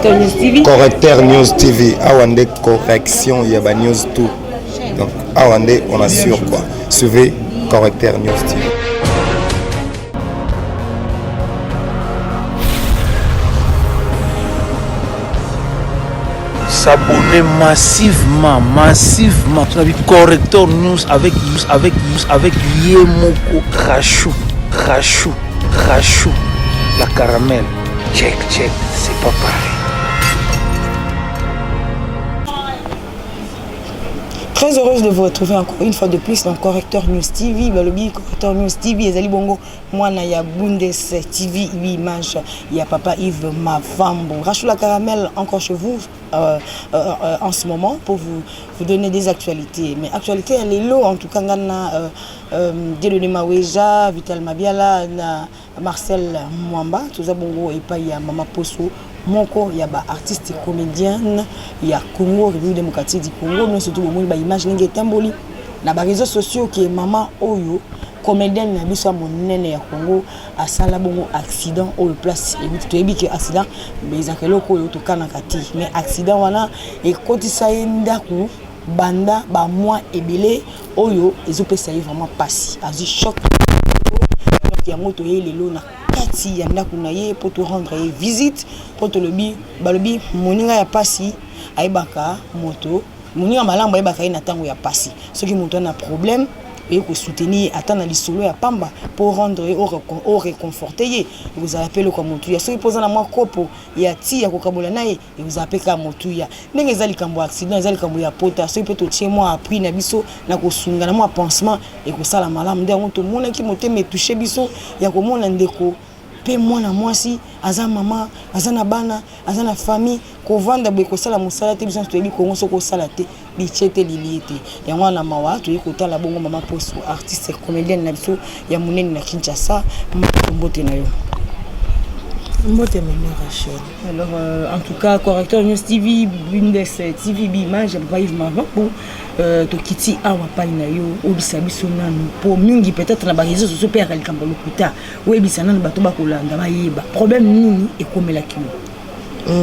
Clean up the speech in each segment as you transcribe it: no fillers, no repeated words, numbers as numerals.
Correcteur News TV. Correcteur News TV awa nde correction ya ba news tout. Donc awa nde on assure quoi. Suivez Correcteur News TV. S'abonner massivement, massivement. Tu as vu Corrector News avec avec avec Yemoko Rachou, Rachou, Rachou, la caramel. Check, check, c'est pas pareil. Très heureuse de vous retrouver encore une fois de plus dans Correcteur News TV. Balobi Correcteur News TV ezali bongo mwana ya Bundes TV image ya papa Yves Mavambo. Rachou la caramel encore chez vous en ce moment pour vous, vous donner des actualités. Mais actualité ya lelo en tout cas ngana Dieudonné Maweja, Vital Mabiala na Marcel Mwamba toza bongo epai ya Mama Poso moko ya ba artiste comédienne ya Congo, République démocratique du Congo. Nous surtout bomoni ba image ndenge etamboli na ba réseaux sociaux ke mama oyo comédienne na biso ya monene ya Congo asala bongo accident oyo place ebiti. Toyebi ke accident ezalaka eloko oyo tokanaka te, mais accident wana ekotisa ye ndako banda ba mois ebele oyo ezopesa ye vraiment pasi, azwi choc. Donc yango toye lelo na kati ya ndako na ye mpo to rendre ye visite, mpo tolobi balobi moninga ya pasi ayebaka moto, moninga malamu ayebaka ye na ntango ya pasi. Soki moto ana problème, oye kosoutenir ata na lisolo ya pamba mpo rendre ye oréconforter ye, ekozala mpe eloko ya motuya. Soki mpo oza na mwa kopo ya ti ya kokabola na ye, ekozala mpe kaka motuya. Ndenge eza likambo ya accident, eza likambo ya pota, soki mpe totie mwa appui na biso na kosunga na mwa pansement, ekosala malamu. Nde yango tomonaki motema etoucher biso ya komona ndeko mpe mwana mwasi aza mama, aza na bana, aza na famille, kovanda boye kosala mosala te. Biso nyonso toyebi Kongo, soki osala te, bitie te, lilie te. Yango wana mawa toyei kotala bongo mama Poso, artiste comédienne na biso ya monene na Kinshasa. Mbote na yo. Mbote, mama Rachel. Alors en tout cas, Correcteur News TV, Bundes TV, Bimage, papa Yves Mavaku, tokiti awa pai na yo. Oyebisa biso nanu, po mingi peut-être na baréseaux sociaux mpe yaka likambo lokuta. Oyebisa nanu bato bakolanda bayeba problème nini ekomelaki yo.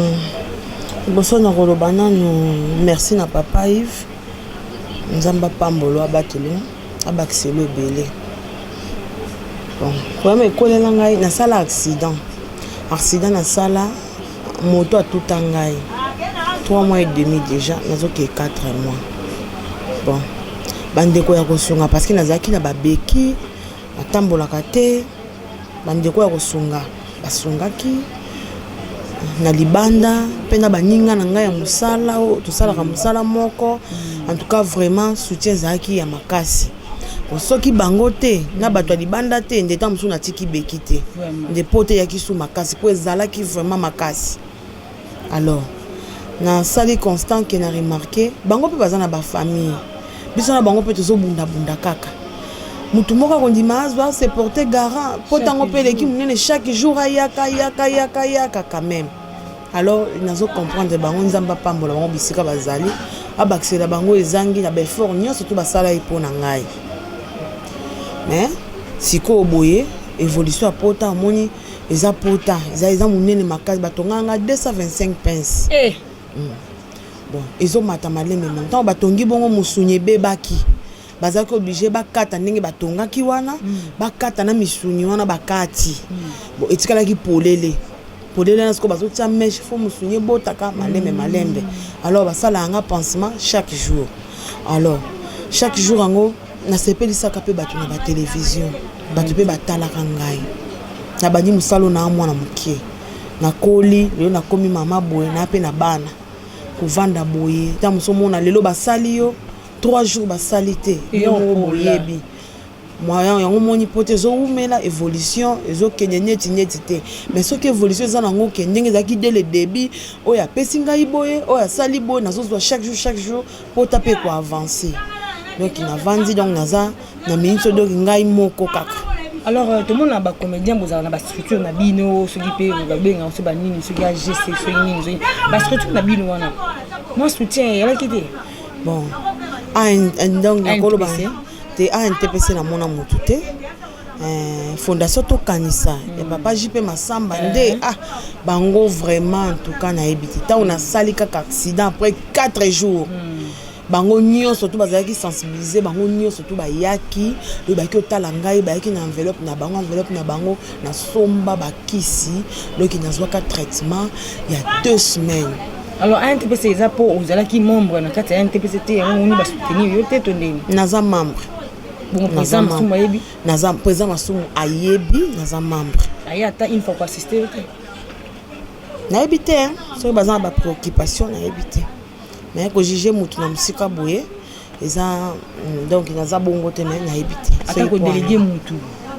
Liboso na koloba nanu merci na papa Yves. Nzambe apambolo, abatelo, abakiselo ebele. Bon, problème ekolela ngai, nasala accident. Accident nasala, moto atuta ngai 3 mois et demi déjà, nazoke 4 mois. Bon, bandeko ya kosunga, parce que nazalaki na babeki, natambolaka te. Bandeko ya kosunga basungaki na libanda mpe na baninga na ngai ya mosala oyo tosalaka mosala moko. En tout cas, vraiment soutien ezalaki ya makasi. Soki bango te na bato ya libanda te, nde ntango mosusu natiki beki te, nde po te eyaki su makasi, mpo ezalaki vraiment makasi. Alors nasali constant ke na remarquer bango mpe baza na bafamille, biso na bango mpe tozobundabunda kaka. Motu moko akondima azwa se porter garant mpo ntango mpe eleki monene, chaque jour ayaka, ayaka, ayaka, ayaka quand même. Alors nazo comprendre bango. Nzambe apambola bango bisika bazali, abakisela bango ezangi na baeffort nyonso to basala ye mpo na ngai. Mais sikoyo boye, évolution ya pota, omoni eza pota eza monene makasi. Batongaka nga 225 pince. Bon, ezomata maleme ma. Ntango batongi bongo, mosuni ebebaki, bazalaki obligé bakata ndenge batongaki wana, bakata na misuni wana bakati. Bon, etikalaki polele polele wana. Sikoyo bazotia mèche, fo mosuni ebotaka malembe malembe. Alors basalaka nga pansement chaque jour. Alors chaque jour yango nasepelisaka mpe bato na batelevizio, bato mpe batalaka ngai. Nabandi mosala na mwana moke, nakoli, lelo nakomi mama boye, na mpe na bana. Kovanda boye, ntango mosu omona lelo basali yo 3 jours, basali te, yo moko boyebi moyen yango. Omoni po te ezowumela, évolution ezokende neti neti te. Mais soki évolution eza nango ke ndenge ezalaki dès le début, oyo apesi ngai boye, oyo asali boye, nazozwa chaque jour, chaque jour, pota mpe koavancer. Donc navandi, donc naza na minute oyo, donc ngai moko kaka. Alors tomona bacomédien bozala na bastructure na bino, soki mpe babengaka so banini, soki agc, soki nini, soki bastructure na bino wana, mwa soutien eyalaki te? Bon, donc nakoloba te, antpc namona motu te. Fondation Tokanisa ya papa JP Masamba nde ah bango vraiment, en tout cas nayebi te. Ntango nasali kaka accident, après 4 jours, bango nyonso to bazalaki sensibilisés, bango nyonso to bayaki oyo bayaki otala ngai, bayaki na enveloppe na bango, enveloppe na bango nasomba bakisi. Donc nazwaka traitement ya 2 semaines. Alors ANTPC eza mpo ozalaki membre na kati ya ANTPC te, yango oni basoutenir yo te to ndeni? Naza membre. Bongo président Masumu ayebi? Naza, président Masumu ayebi naza membre. Aye ata une fois koassiste yo te? Nayebi te soki baza na bapréoccupation, nayebi te. Mais kojuger motu na mosika boye eza, donc naza bongo te, mais nayebi te. Ata kodéléguer motu?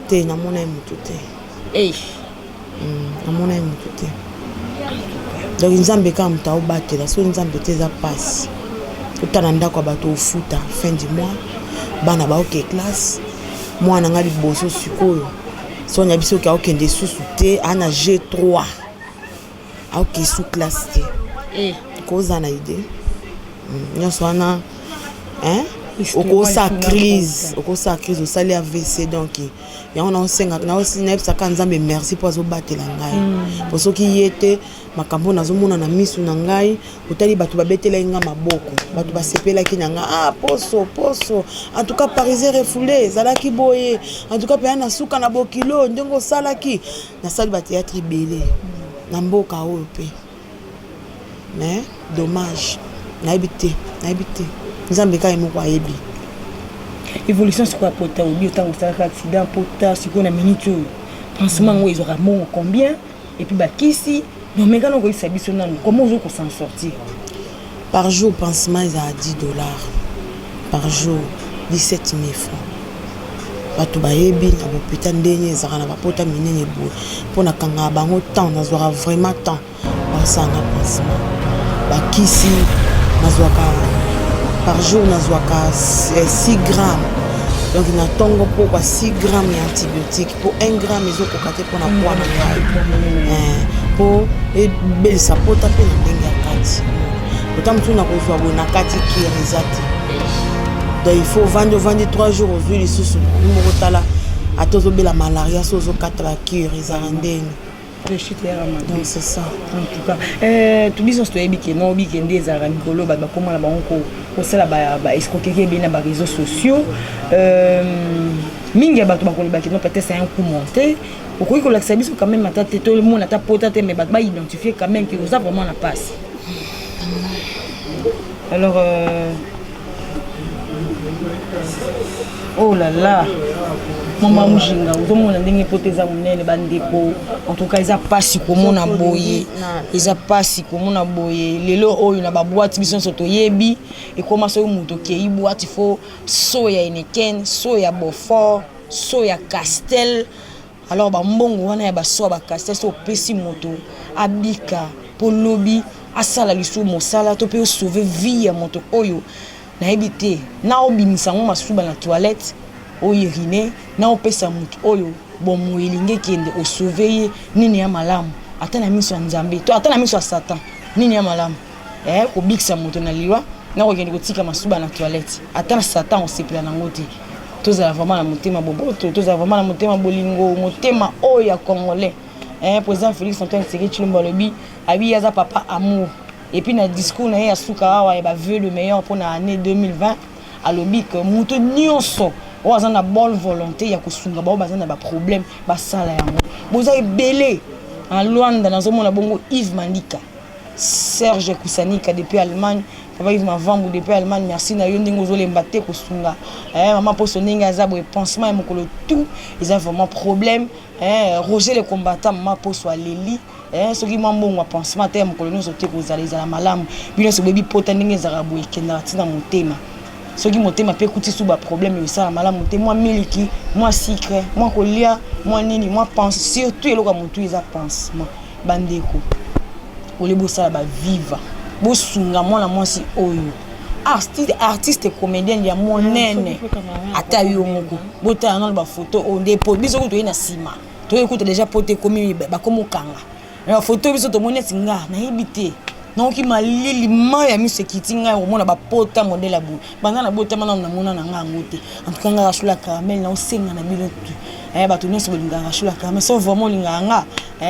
Te, namona ye motu te. Namona ye motu te. Donc Nzambe kaka moto aobatela. Soki Nzambe te, eza mpasi. Otala ndako ya bato, ofuta fin du mois, bana baoke classe. Mwana nga liboso sikoyo, so nayebi soki aokende susu te, aa na G3, aoke su classe te. Kozala na idée nyonso wana, okosala crise, okosala crise, osali AVC. Donc yango naosenga, nayebisaka Nzambe merci mpo azobatela ngai, po soki ye te, makambo nazomona na misu na ngai. Otali bato babetelaki nga maboko, bato basepelaki na nga. Ah, poso poso, en tout cas parisien refoulé ezalaki boye. En tout cas mpenza na suka na bokilo ndenge osalaki. Nasali bathéâtre ebele na mboka oyo mpe, mais dommage, nayebi te, nayebi te. Nzambe kaka ye moko ayebi. Évolution sikoyo ya pota, obi otango osalaka accident, pota sikoyo na minute oyo, pansement yango ezwaka mbongo combien? Et puis bakisi nomeka na koyebisa biso nanu comment ozo s'en sortir. Par jour, pansement ezala 10 $ par jour, 17 000 francs. Bato bayebi na bopita ndenge ezalaka na bapota minene boye. Mpo nakangaka bango temps, nazwaka vraiment temps basanga pansement. Bakisi nazwaka par jour, nazwaka 6 grammes. Donc na ntongo pokwa 6 grammes ya antibiotique, mpo 1 gramme ezokoka te mpona poids na ngai, mpo ebelisa pota mpe na ndenge ya kati. Pota mosusu nakozwa boye na kati, cure eza te. Donc il faut ovandi, ovandi 3 jours, ozwi lisusu moko. Tala, ata ozobela malaria, so ozokata bacure, ezala ndenge. Donc c'est ça. En tout cas, to biso nyonso toyebi ke no obi ke nde ezalaka mikolo, bato bakóma na bango kosala baescroquerie ebele na baréseaux sociaux. Mingi ya bato bakolobaki no peut-être c'est un coup monté. Okoki kolakisa biso quand même ata te, tomona ata pota te, mais bato baidentifie quand même ke oza vraiment na passe. Alors oh là là, mama Mujinga, ozomona ndenge pota eza monene. Bandeko, en tout cas eza mpasi komona boye, eza mpasi komona boye. Lelo oyo na baboîte, biso nyonso toyebi, ekóma soki moto okei boîte, faut seau ya Heineken, seau ya Beaufort, seau ya Castel. Alors bambongo wana ya baseau ya bacastel, so opesi moto abika mpo lobi asala lisusu mosala, to mpe osauve vie ya moto oyo, nayebi te, na obimisa yango masuba na toilette oyo urine, na opesa moto oyo bomoi elingi ekende, osauve ye, nini ya malamu ata na miso ya Nzambe to ata na miso ya Satan? Nini ya malamu? Kobikisa moto na liwa na kokende kotika masuba na toilette, ata na Satan osepela nango te. Tozala vraiment na motema boboto, tozala vraiment na motema bolingo, motema oyo ya congolais. Président Félix Antoine Tshisekedi Tshilombo alobi, abi aza papa amour. Et puis na discours na ye ya suka awa ya bavœux le meilleur mpona année 2020, alobi ke moto nyonso oyo aza na bonne volonté ya kosunga bao baza na baproblème, basala yango. Boza ebele na Lwanda, nazomona bongo Yves Mandika, Serge Kusanika depuis Allemagne, papa Yves Mavambu depuis Allemagne, merci na yo ndenge ozolemba te kosunga mama Poso ndenge aza boye. Pansement ya mokolo tout eza vraiment problème. Roger le combattant, mama Poso aleli. Soki mwa mbongo ya pansement te ya mokolo nyonso te, kozala ezala malamu. Bino nyonso boyebi pota ndenge ezalaka boye, ekendaka ntina motema. Soki motema mpe ekuti su baproblème, esala malamu te. Mwa miliki, mwa sucre, mwa kolia, mwa nini, mwa pense, surtout eloko ya motu eza pansement. Bandeko, ole bosala baviva, bosunga mwana mwasi oyo, artiste, artiste comédienne ya monene. Ata yo moko botala nano bafoto oyo nde po biso kutu toye na nsima, toyei kuta déjà po te ekomi, bakomi okanga na bafoto. Biso tomoni neti nga nayebi te. Naoki malili, mai ya miso ekiti ngai komona bapota modele ya boye. Banda nabotama nano namona na ngai yango te. En tout cas ngai Rachou la Caramel naosenga na bino tu, bato nyonso bolingaka Rachou la Caramel, so vraiment olingaka nga,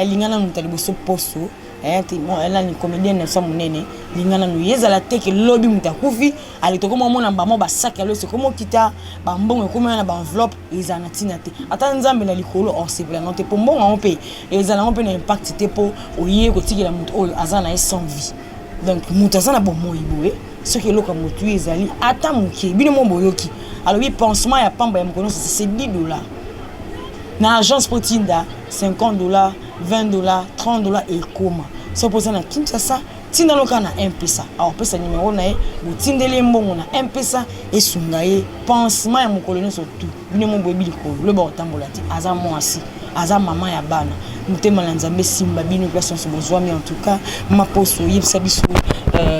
linga nanu moto ya liboso poso nani, comédienne na biso monene, linga nanu ye. Ezala te ke lobi moto akufi, ale tokoma omona mbamo basaki ya loso ekoma okita, bambongo ekoma na baenveloppe. Ezala na ntina te. Ata Nzambe na likolo osepela yango te, mpo mbongo yango mpe ezala yango mpe na impact te, mpo oye kotikela moto oyo aza na ye sans vie. Donc moto aza na bomoi boye, soki eloko ya motu ezali ata moke, bino mo boyoki alobi pansement ya pamba ya mokolo nyonso, c'est 10 $ na agence, mpo tinda 50 $, 20 $, 30 $ ekoma. So mpo oza na Kinshasa, tindalo kaka na M-Pesa, akopesa nimero na ye, botindeli ye mbongo na M-Pesa, esunga ye pansement ya mokolo nyonso tu. Bino mo boyebi likolo loba kotambola te, aza mwasi, aza mama ya bana. Motema na Nzambe esimba bino place nyonso bozwami. En tout cas, Maposo, oyebisa biso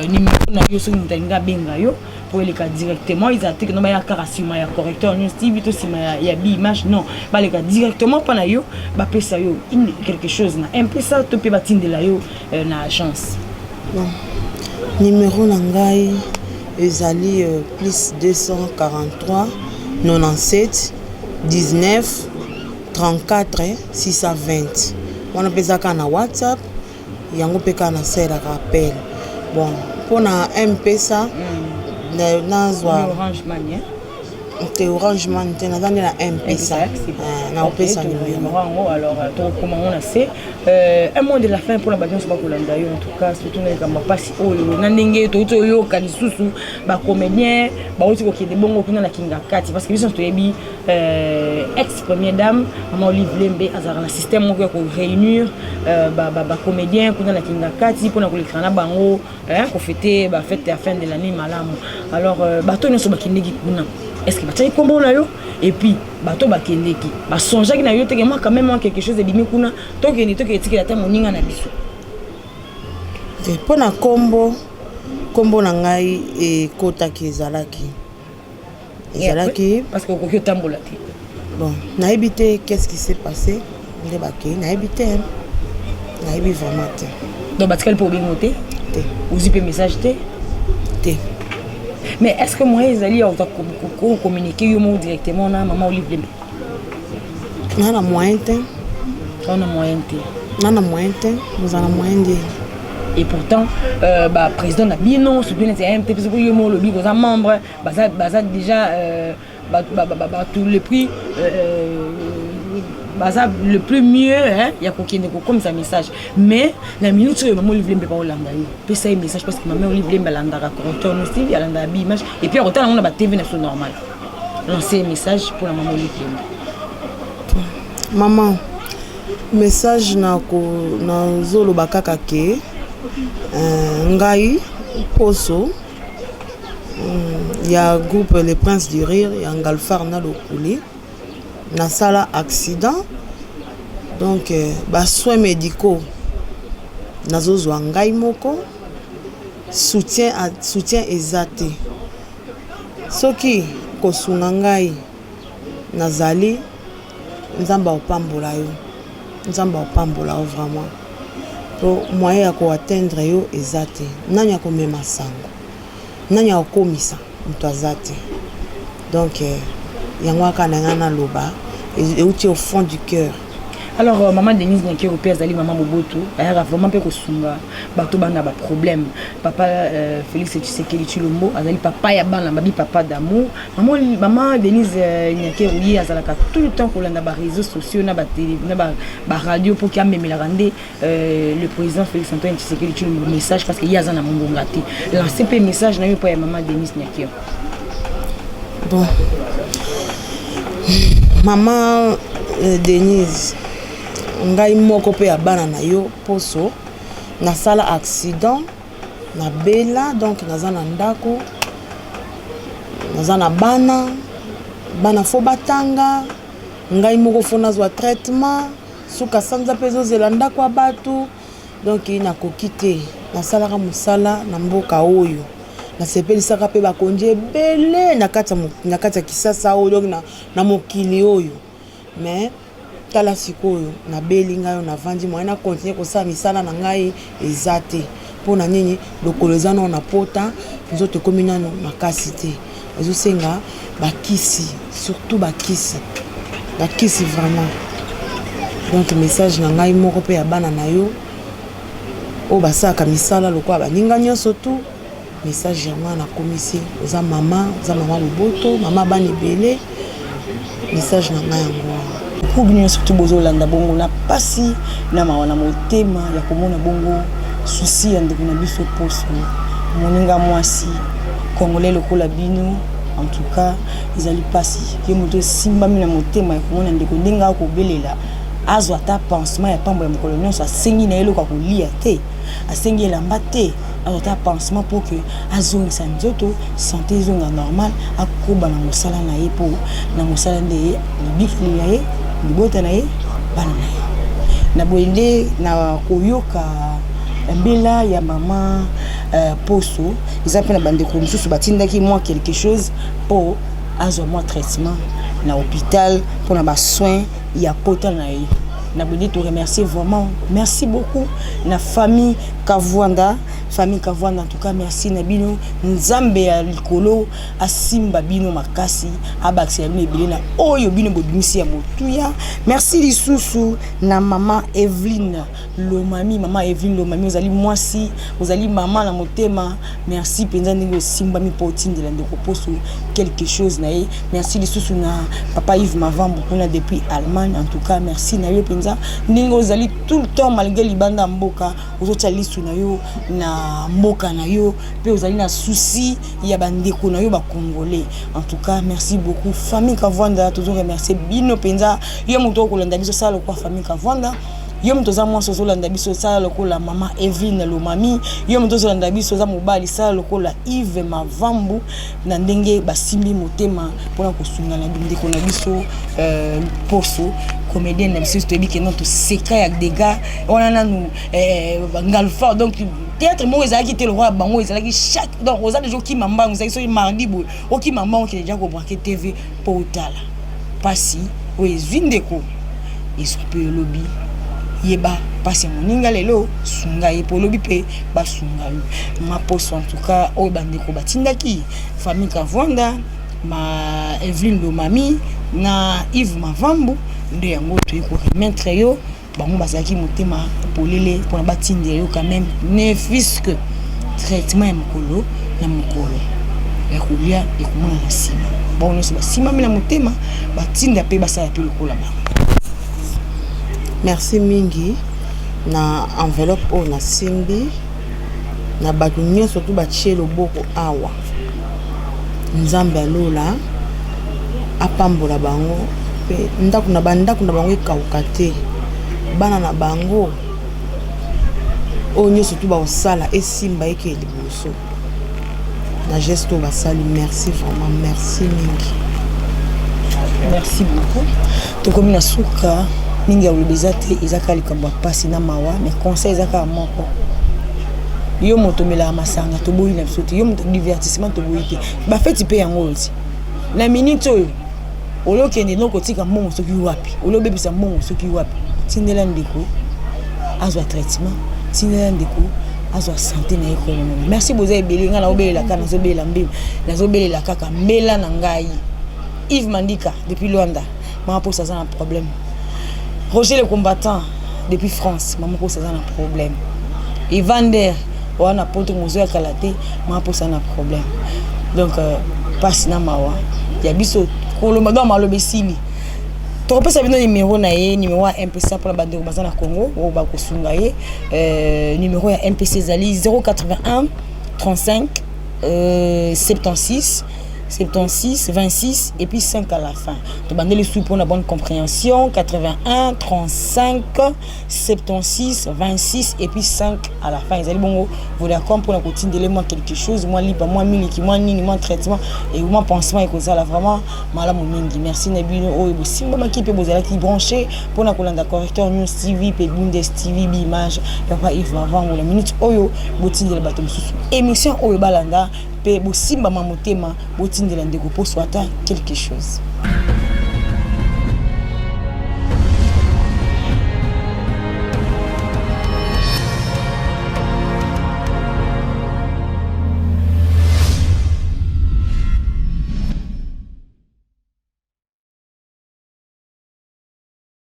nimero na yo, soki moto alingi abenga yo po eleka directement. Ezala te keno baya kaka nsima ya Correcteur News TV to nsima ya Bi-Image. Non, baleka directement mpa na yo, bapesa yo quelque chose na M-Pesa to mpe batindela yo na agence. Bon, numéro na ngai ezali plus 243 97 19 34 620. Wana mpe eza kaka na WhatsApp, yango mpe kaka nasalelaka appel. Bon, mpona M-Pesa nazwa Orange Money? Te, Orange Money te, naza nde na M-Pesa, na opesa numéro yango. Alors tokokoma yango na se. Un mot de la fin mpona bato nyonso bakolanda yo, en tout cas surtout na likambo mpasi oyo, na ndenge touti oyoka lisusu bacomédien bauti kokende bongo kuna na Kinga Kati, parce que biso toyebi ex première dame mama Olive Lembe azalaka na système moko ya koréunir bacomédien kuna na Kinga Kati mpona kolekana na bango, kofêter bafête ya fin de l'année malamu. Alors bato nyonso bakendeki kuna, est ce que batiaki kombo na yo? Et puis bato bakendeki, basongeaki na yo teke mwa quand même mwa quelque chose ebimi kuna, tokende, tokende etikela ata moninga na biso? Mpo na kombo, kombo na ngai ekotaki, ezalaki. Parce que okoki otambola te. Bon, nayebi te qu'est-ce qui s'est passé nde bakei, nayebi te, nayebi vraiment te. Donc batikali mpo obengo te? Te. Ozwi mpe message te? Te. Mais est ce que moyen ezali ya kocommuniquer yo moko directement na mama Olive Lembe? Nga na moyen te. Na moyen te? Nga na moyen te, oza na moyen nde. Et pourtant baprésident na bino, surtout neti ya MT, soki yo moko olobi koza membre, baza déjà bato le prix baza le plus mieux, hein, ya kokende kokomisa message. Mais na minute oyo mama Olive Lembe baolanda yo, pesa ye message, parce que mama Olive Lembe alandaka Correcteur News TV, alandaka Bi-Image, et puis akotala yango na batv na biso normal. Lancer message mpona mama Olive Lembe. Mama, message nazoloba kaka ke ngai poso ya groupe Le Prince du Rire ya Ngalfar na Lokuli, nasala accident, donc basoins médicaux nazozwa ngai moko, soutien eza te. Soki kosunga ngai nazali, Nzambe akopambola yo, Nzambe akopambola yo vraiment, po moyen ya koatteindre yo eza te. Nani akomema sango? Nani akokomisa? Moto aza te. Donc yango kaka na ngai naloba, euti au fond du cœur. Alors maman Denise Nyakeru mpe azali mama boboto, ayaka vraiment mpe kosunga bato bana baproblème. Papa Félix Tshisekedi Tshilombo azali papa ya bana, babi papa d'amour. Mama Denise Nyakeru ye azalaka tout le temps kolanda baréseaux sociaux na baradio mpo ki amemelaka nde le président Félix Antoine Tshisekedi Tshilombo message, parce que ye aza na mongonga te. Lance mpe message na yo mpo ya mama Denise Nyakeru. Bon, mama Denise, ngai moko mpe ya bana na yo poso, nasala accident, nabela, donc naza na ndako, naza na bana, bana faut batanga, ngai moko faut nazwa traitement, suka sanza mpe ezozela ndako ya bato, donc nakoki te. Nasalaka mosala na mboka oyo, nasepelisaka mpe bakonzi ebele na kati ya Kisasa oyo, donc na mokili oyo. Mais tala sikoyo, nabeli ngai oyo, navandi, moyen na continuer kosala misala na ngai eza te. Mpo na nini? Lokolo eza nano na pota, nzoto ekomi nano makasi te, ezosenga bakisi, surtout bakisi, bakisi vraiment. Donc message na ngai moko mpe ya bana na yo oyo basalaka misala lokola baninga nyonso tu, message yango wana nakomisi. Oza mama, oza mama boboto, mama bana ebele, message na ngai yango wana. Po bino nyonso tu bozolanda bongo na pasi na mawa na motema ya komona bongo souci ya ndeko na biso Poso, moninga mwasi congolais lokola bino. En tout cas ezali pasi, ye moto esimbami na motema ya komona ndeko ndenge akobelela azwa ata pansement ya pambo ya mokolo nyonso. Asengi na ye eloko ya kolia te, asengi elamba te, azwa ata pansement mpo ke azongisa nzoto, santé ezonga normal, akoba na mosala na ye, mpo na mosala nde ye libikili na ye, libota na ye, bana na ye. Na boye nde na koyoka mbela ya mama Poso. Eza mpe na bandeko mosusu batindaki mwa quelque chose mpo azwa mwa traitement na hôpital mpona basoin ya pota na ye. Na boye nde toremercier vraiment, merci beaucoup na famille Kavwanda, famille Kavwanda. En tout cas merci na bino, Nzambe ya likolo asimba bino makasi, abakisela bino ebele na oyo bino bobimisi ya motuya. Merci lisusu na mama Evelyne Lomami. Mama Evelyne Lomami, ozali mwasi, ozali mama na motema. Merci mpenza ndenge osimbami mpo otindela ndeko Poso quelque chose na ye. Merci lisusu na papa Yves Mavambu kuna depuis Allemagne. En tout cas merci na yo mpenza ndenge ozali tout le temps, malgré libanda mboka, ozotia lisu na yo na mboka na yo, mpe ozali na souci ya bandeko na yo bacongolais. En tout cas merci beaucoup famille Kavwanda, tozo remercier bino mpenza. Yo moto okolanda biso, sala lokola famille Kavwanda. Yo moto oza mwasi ozolanda biso, sala lokola mama Evelyne Lomami. Yo moto ozolanda biso oza mobali, sala lokola Yves Mavambu na ndenge basimbi motema mpona kosunga na ndeko na biso Poso, comédienne na biso. Toyebi ke non, toseka ya dégâts wana nanu Ngalfa. Donc théâtre moko ezalaki te lokola bango, ezalaki chaque, donc oza déjà okima mbango, ezalaki soki mardi boye okima mbango, okende déjà kobraquer TV mpo otala mpasi oyo ezwi ndeko, ezwa mpe olobi. Yeba mpasi ya moninga lelo, sunga ye mpo olobi mpe basunga yo. Maposo, en tout cas oyo bandeko batindaki, famille Kavwanda, ma Evelyne Lomami na Yves Mavambu, nde yango toyei koremettre yo. Bango bazalaki motema polele mpona batindela yo quand même, ne fût-ce que traitement ya mokolo na mokolo ya kolia ekomona na nsima. Bango nyonso basimami na motema, batinda mpe basala mpe lokola bango. Merci mingi na enveloppe oyo nasimbi, na bato nyonso tu batie loboko awa. Nzambe alola apambola bango, mpe ndako na bandako na bango ekauka te, bana na bango oyo nyonso tu bakosala esimba, eke liboso na geste oyo basali. Merci vraiment, merci mingi. Merci beaucoup. Tokomi na suka. Mingi ya koloba eza te, eza kaka likambo ya mpasi na mawa, mais conseil eza kaka moko: yo moto omelaka masanga, toboyi na biso te. Yo moto divertissement, toboyi te. Bafeti mpe yango oyo ti na minute oyo olokende no kotika mbongo soki wapi, olobebisa mbongo soki wapi. Tindela ndeko azwa traitement, tindela ndeko azwa santé na ye kolongono. Merci, boza ebele. Ngai naobelela kaka, nazobelela mbela, nazobelela kaka mbela na ngai. Yves Mandika depuis Luanda, mama Poso aza na problème. Roger le combattant depuis France, mama Poso aza na problème. Evander wana poto mozo ya kala te, mama Poso aza na problème. Donc mpasi na mawa ya biso koloba, donc maloba esili. Tokopesa bino numero na ye, numero ya MPC mpona bandeko baza na Congo oyo bakosunga ye. Numero ya MPC ezali 081 35 76 76 26 et puis 5 à la fin. Tobandeli su mpona bonne compréhension: 81 35 76 26 et puis 5 à la fin. Ezali bongo Vodacom. Mpona kotindele mwa quelque chose, mwa lipa, mwa miliki, mwa nini, mwa traitement et mwa pansement, ekozala vraiment malamu mingi. Merci na bino oyo bosimbamaki mpe bozalaki branché mpona kolanda Correcteur News TV mpe Bundes TV Bimage, papa Yves Mavango. Na minute oyo botindela bato mosusu émission oyo balanda mpe bosimbama motema, botindela ndeko Poso ata quelque chose.